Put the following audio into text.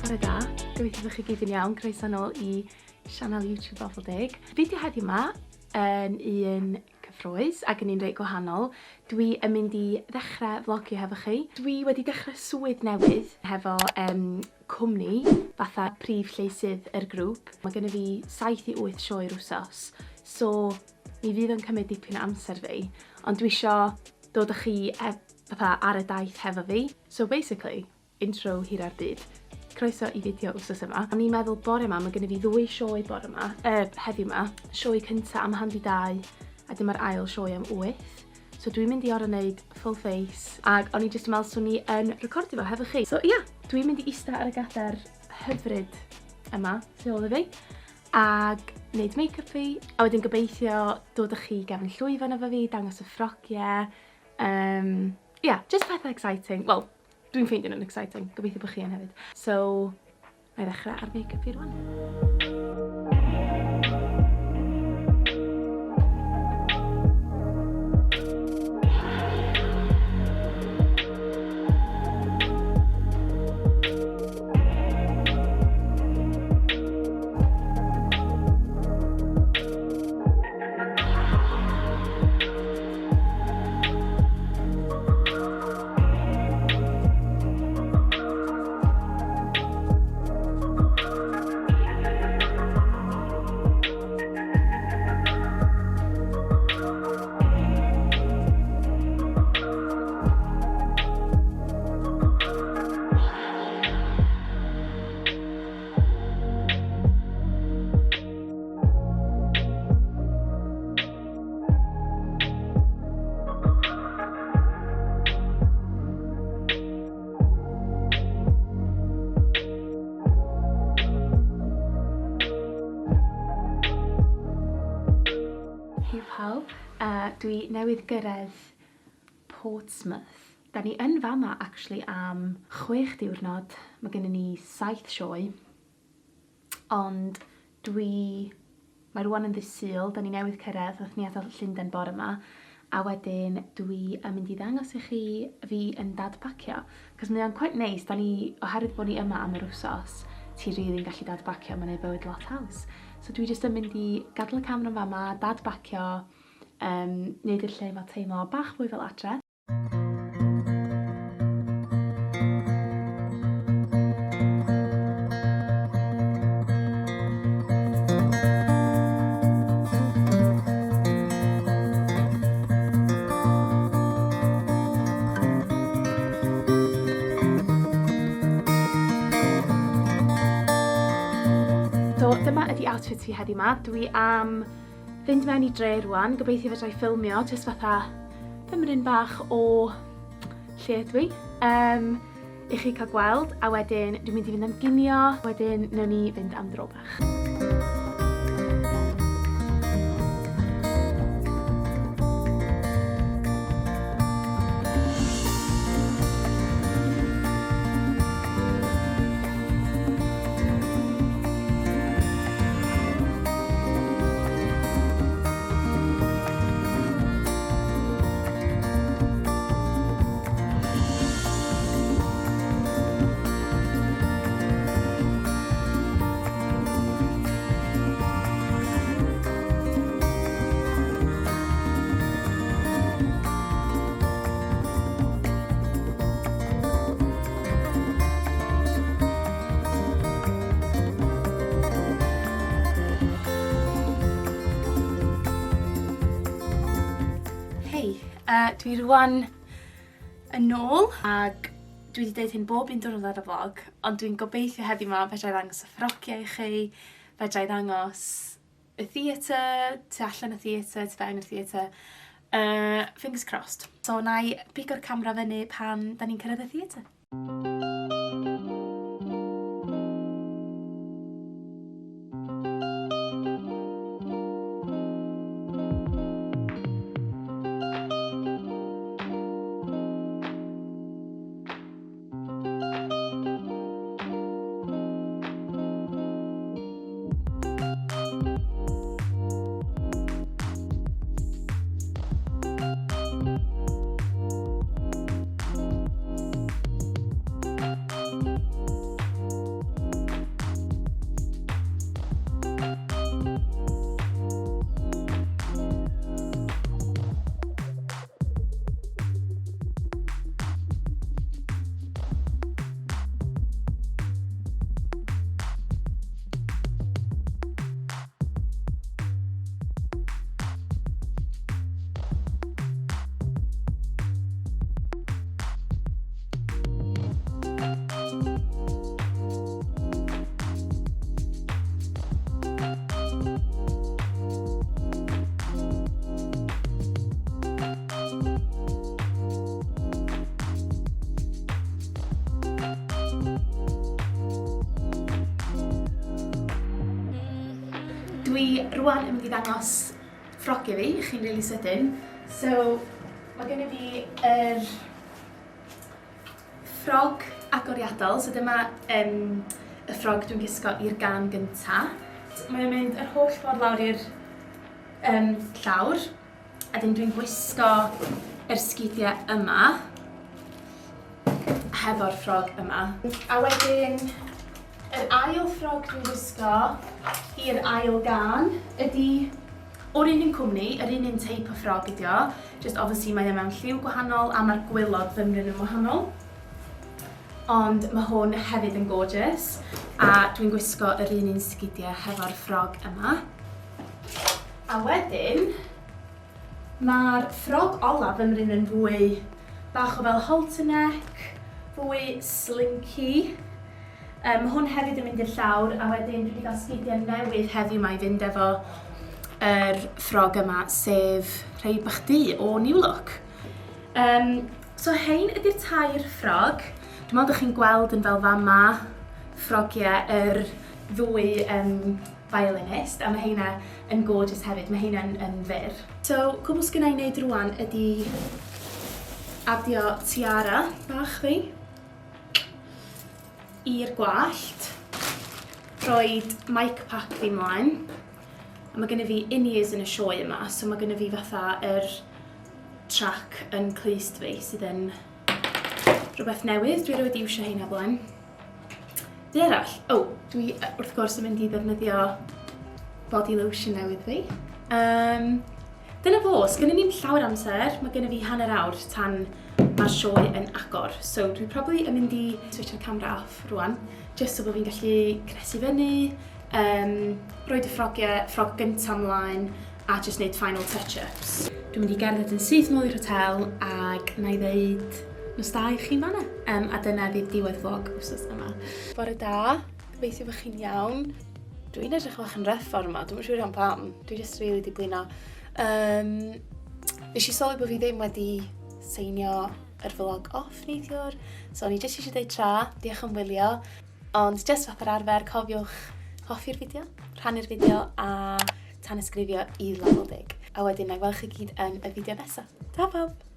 Bore da, gobeithio bod chi gyd yn iawn. Croeso nôl i sianel YouTube Waffle Deg. Fideo heddiw yma yn un cyffrous ac yn un reit gwahanol. Dwi yn mynd i ddechrau vlogio hefo chi. Dwi wedi dechrau swydd newydd hefo um, cwmni fatha prif lleisydd yr grŵp. Mae gennym fi 7 i 8 sioe yr wsos, so mi fydd o'n cymryd dipyn o amser fi, ond dwi isio dod â chi fatha ar y daith hefo fi. So basically, intro hira'r byd. Croeso i fideo wsos yma. O'n i'n meddwl bore yma, mae gennym fi ddwy sioe bore yma, heddiw yma. Sioe cynta am hanfi 2 a dyma'r ail sioe am 8. So dwi'n mynd i orau wneud full face ac o'n i jyst yn meddwl swn i yn recordio fo hefo chi. So ia, yeah, dwi'n mynd i ista ar y gadair hyfryd yma tu ôl i fi ac wneud make-up fi a wedyn gobeithio dod â chi gefn llwyfan efo fi, dangos y ffrogiau. Um, yeah, just pethau exciting. Wel, dwi'n ffeindio nhw'n exciting. Gobeithio bod chi yn hefyd. So, na i ddechrau ar make-up fi rwan. Hei pawb, uh, dwi newydd gyrraedd Portsmouth. Da ni yn fama actually am chwech diwrnod, mae gennym ni saith sioe. Ond dwi... Mae rwan yn ddydd Sul, da ni newydd cyrraedd, nath ni adael Llundain bore yma, a wedyn dwi yn mynd i ddangos i chi fi yn dadbacio. Cos mae o'n quite neis, da ni, oherwydd bod ni yma am yr wsos, ti rili'n gallu dadbacio, mae'n neud bywyd lot haws. So dwi jyst yn mynd i gadael y camera yn fama, dadbacio, um, neud i'r lle yma teimlo bach fwy fel adre. So dyma ydi outfit fi heddiw 'ma. Dwi am fynd mewn i dre rwan, gobeithio fedra i ffilmio, jyst fatha fymryn bach o lle ydw i, um, i chi cael gweld, a wedyn dwi'n mynd i fynd am ginio, wedyn newn ni fynd am dro bach. Hei, uh, dwi rwan yn ôl ac dwi wedi dweud hyn bob un diwrnod ar y vlog, ond dwi'n gobeithio heddiw ma fedra i ddangos y ffrogiau i chi, fedra i ddangos y theatr, tu allan y theatr, tu fewn y theatr. Uh, fingers crossed. So na i bigo'r camera fyny pan da ni'n cyrraedd y theatr. Dwi rwan yn mynd i ddangos ffrogiau fi i chi'n rili sydyn. So, mae gennym fi yr ffrog agoriadol, so dyma um, y ffrog dwi'n gwisgo i'r gan gynta. Mae'n mynd yr holl ffordd lawr i'r um, llawr, a dyn dwi'n gwisgo yr sgidiau yma hefo'r ffrog yma. A wedyn, yr ail ffrog dwi'n gwisgo i'r ail gan ydy o'r un un cwmni, yr un un teip o ffrog ydi o, just obviously mae e mewn lliw gwahanol a mae'r gwylod fymryn yn wahanol. Ond mae hwn hefyd yn gorgeous a dwi'n gwisgo yr un un sgidiau hefo'r ffrog yma. A wedyn, mae'r ffrog olaf fymryn yn fwy bach o fel halter neck, fwy slinky. Mae hwn hefyd yn mynd i'r llawr a wedyn dwi wedi cael sgidiau newydd heddiw 'ma i fynd efo yr ffrog yma, sef rhai bach du o New Look. Um, so hein ydy'r tair ffrog. Dwi'n meddwl ydych chi'n gweld yn fel fama ffrogiau yr ddwy um, violinist, a mae heina yn gorgeous hefyd, mae heina'n yn fyr. So, cwbl sgynna i wneud rwan ydy adio tiara bach fi i'r gwallt, rhoid mic pack fi mlaen, a mae gennym fi in-ears yn y sioe yma, so mae gennym fi fatha yr track yn clust fi sydd yn rhywbeth newydd, dwi erioed 'di iwsio heina blaen. Be arall? O, dwi wrth gwrs yn mynd i ddefnyddio body lotion newydd fi. Um, dyna fo, sgynny ni'm llawer amser, mae gennym fi hanner awr tan mae'r sioe yn agor. So dwi probably yn mynd i switcho'r camera off rwan, just so bod fi'n gallu cnesu fyny, um, roed y ffrogiau, ffrog gyntaf ymlaen, a just wneud final touch-ups. Dwi'n mynd i gerdded yn syth nôl i'r hotel ac na i ddeud nos da i chi'n fanna. Um, a dyna fydd diwedd vlog wythnos yma. Bore da, gobeithio bod chi'n iawn. Dwi'n edrych bach yn rough ar yma, dwi'n siŵr iawn pam. Dwi just really di blino. Um, nes i sylwi bod fi ddim wedi seinio yr vlog off neithiwr, so o'n i jyst eisiau dweud tra, diolch am wylio. Ond jyst fath yr arfer, cofiwch hoffi'r fideo, rhannu'r fideo a tanysgrifio i Lefel Deg. A wedyn, na i weld chi gyd yn y fideo nesaf. Ta pawb!